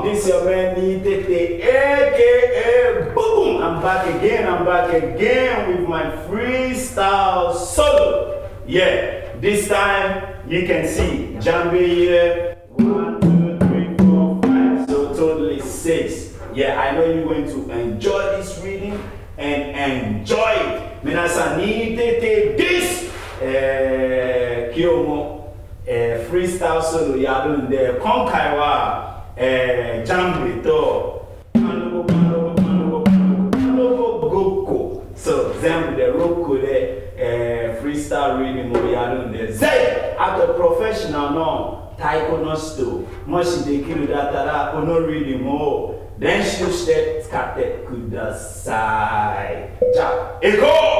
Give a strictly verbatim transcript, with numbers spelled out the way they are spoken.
This your man Nii Tete, A K A Boom Boom. I'm back again, I'm back again with my freestyle solo. Yeah, this time you can see Jambe here. One, two, three, four, five. So totally six. Yeah, I know you're going to enjoy this reading and enjoy it. Mina sa Nii Tete this. Eh, Kiomo. Eh, freestyle solo yɛ Adondo. Kɔnkaiwa. Eh, Jambe to. Panogo, panogo, panogo, panogo, panogo, goko. So, Zem the Roko there, eh, freestyle reading mo yɛ Adondo. Zay, at a professional no, taiko no sto. Moshi de kiru da tada, ono reading mo. Then she said, "Kate kudasai." Ja, eko!